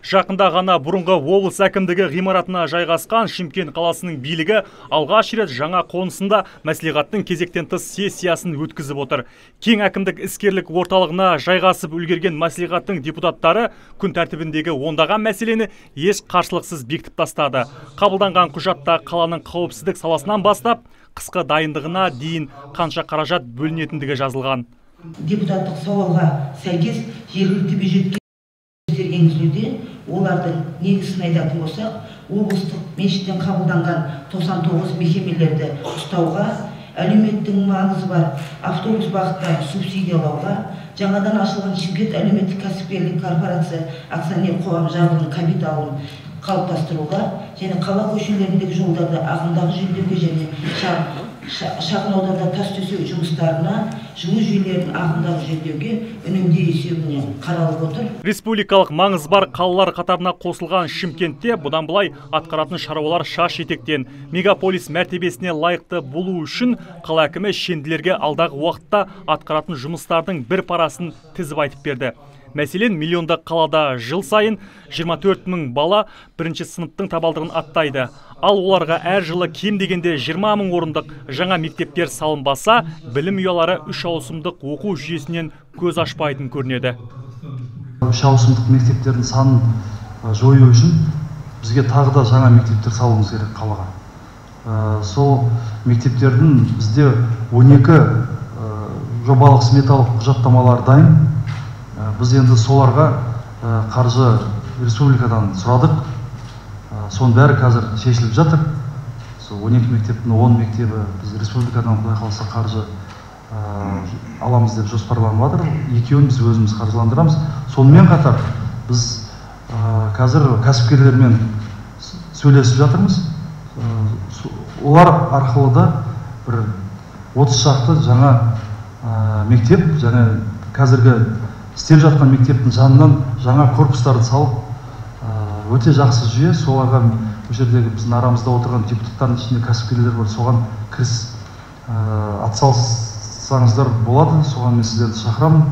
Жақында ғана бұрынғы облыс әкімдігі ғимаратына жайғасқан Шымкент қаласының билігі алғаш рет жаңа қонысында мәслихаттың кезектен тыс сессиясын өткізіп отыр. Кең әкімдік іскерлік орталығына жайғасып үлгерген мәслихаттың депутаттары күн тәртібіндегі ондаған мәселені еш қарсылықсыз бекітіп тастады. Қабылданған құжатта қаланың қауіпсіздік саласынан бастап қысқы дайындығына дейін қанша қаражат бөлінетіндігі жазылған. Депутаттық сауалға сәйкес жергілікті бюджетке енгізілуде. Олардың негізін айтатын болсақ, облыстық меншіктен қабылданған 99 мекемелерді ұстауға, әлеуметтік маңызы бар автобус бағыттарын субсидиялауға, жаңадан ашылған Шымкент әлеуметтік кәсіпкерлік корпорация акционер қоғам жабығының капиталын қалыптастыруға және қала көшелеріндегі жолдарды ағымдағы жөндеуге және шағын ауданда тас төсеу жұмыстарына, жылу жүйелерін ағымдағы жөндеуге үнемдеу есебінен қаралып отыр. Республикалық маңызы бар қалалар қатарына қосылған Шымкентте бұдан былай атқаратын шаруалар шаш етектен. Мегаполис мәртебесіне лайықты болу үшін қала әкімі шенділерге алдағы уақытта атқаратын жұмыстардың бір парасын тізіп айтып берді. Мәселен, миллиондық қалада жыл сайын 24 мың бала бірінші сыныптың табалдырығын аттайды. Ал оларға әр жылы кем дегенде 20 мың орындық жаңа мектептер салынбаса, білім ұялары үш ауысымдық оқу жүйесінен көз ашпайтын көрінеді. Үш ауысымдық мектептердің санын жою үшін бізге тағы да жаңа мектептер салуымыз керек қалаға. Сол мектептердің бізде 12 жобалық сметалық құжаттамалар дайын. Біз енді соларға қаржы республикадан сұрадық. Соның бәрі қазір шешіліп жатыр. Сол 12 мектептің 10 мектебі біз республикадан құдай қаласа қаржы аламыз деп жоспарланып жатыр. Екеуін біз өзіміз қаржыландырамыз. Сонымен қатар біз қазір кәсіпкерлермен сөйлесіп жатырмыз. Олар арқылы да бір 30 шақты жаңа мектеп, жаңа қазіргі істеп жатқан мектептің жанынан жаңа корпустарды салып, өте жақсы жүйе. Соларға бұл жердегі біздің арамызда отырған депутаттардың ішінде кәсіпкерлер бар, соған кіріс атсалыссаңыздар болады, соған мен сіздерді шақырамын.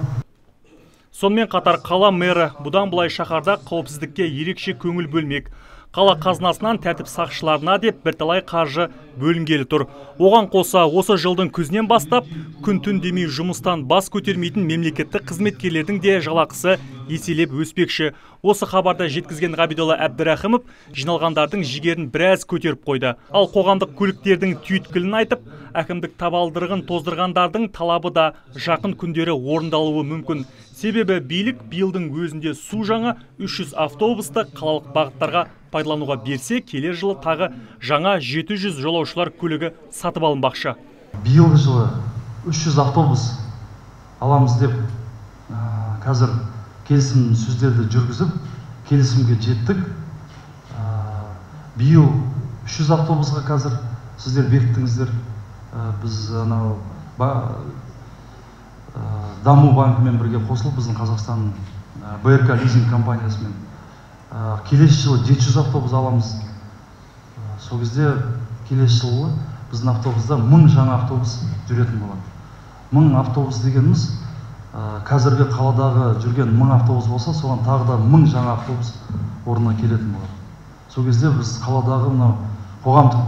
Сонымен қатар қала мэрі бұдан былай шаһарда қауіпсіздікке ерекше көңіл бөлмек. Қала қазынасынан тәртіп сақшыларына деп бірталай қаржы бөлінгелі тұр. Оған қоса осы жылдың күзінен бастап күн-түн демей жұмыстан бас көтермейтін мемлекеттік қызметкерлердің де жалақысы еселеп өспекші. Осы хабарды жеткізген Ғабидолла Әбдірахымов жиналғандардың жігерін біраз көтеріп қойды. Ал қоғамдық көліктердің түйткілін айтып, әкімдік табалдырығын тоздырғандардың талабы да жақын күндері орындалуы мүмкін. Себебі билік биылдың өзінде су жаңа 300 автобусты қалалық бағыттарға пайдалануға берсе, келер жылы тағы жаңа 700 жолаушылар көлігі сатып алынбақшы. Биылғы жылы 300 автобус аламыз деп қазір келісім сөздерді жүргізіп, келісімге жеттік. Биыл 300 автобусқа қазір сіздер бекіттіңіздер. Біз анау Даму банкімен бірге қосылып, біздің Қазақстан БРК лизинг компаниясымен келесі жылы 700 автобус аламыз. Сол кезде келесі жылы біздің автобуста 1000 жаңа автобус жүретін болады. 1000 автобус дегеніміз қазіргі қаладағы жүрген 1000 автобус болса, соған тағы да 1000 жаңа автобус орнына келетін болады. Сол кезде біз қаладағы мынау қоғамдық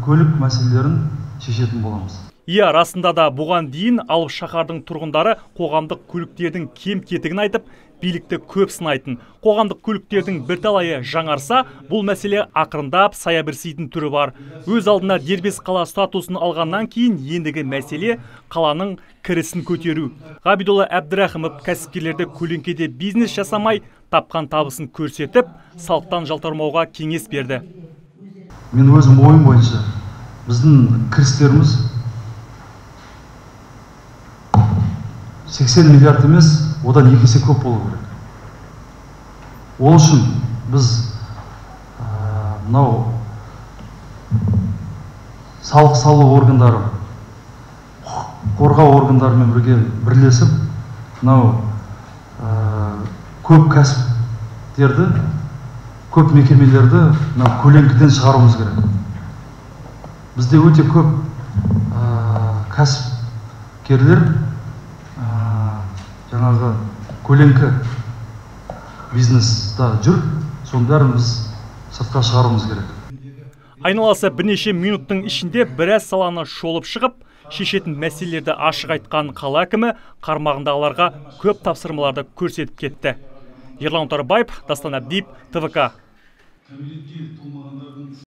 көлік мәселелерін шешетін боламыз. Иә, расында да бұған дейін алып шаһардың тұрғындары қоғамдық көліктердің кем кетігін айтып, билікті көп сынайтын. Қоғамдық көліктердің бірталайы жаңарса, бұл мәселе ақырындап саябырситын түрі бар. Өз алдына дербес қала статусын алғаннан кейін ендігі мәселе қаланың кірісін көтеру. Ғабидолла Әбдірахымов кәсіпкерлерді көлеңкеде бизнес жасамай, тапқан табысын көрсетіп, салықтан жалтармауға кеңес берді. Мен өзім ойым бойынша біздің кірістеріміз 80 миллиард емес, одан екі есе көп болу керек. Ол үшін біз мынау салық салу органдары, қорғау органдарымен бірге бірлесіп, мынау көп кәсіптерді, көп мекемелерді мынау көлеңкеден шығаруымыз керек. Бізде өте көп кәсіпкерлер жаңағы көлеңкі бизнеста жүр, соның бәрін біз сыртқа шығаруымыз керек. Айналасы бірнеше минуттың ішінде біраз саланы шолып шығып, шешетін мәселелерді ашық айтқан қала әкімі қарамағындағыларға көп тапсырмаларды көрсетіп кетті. Ерлан Отарбаев, Дастан Әбдиев, ТВК.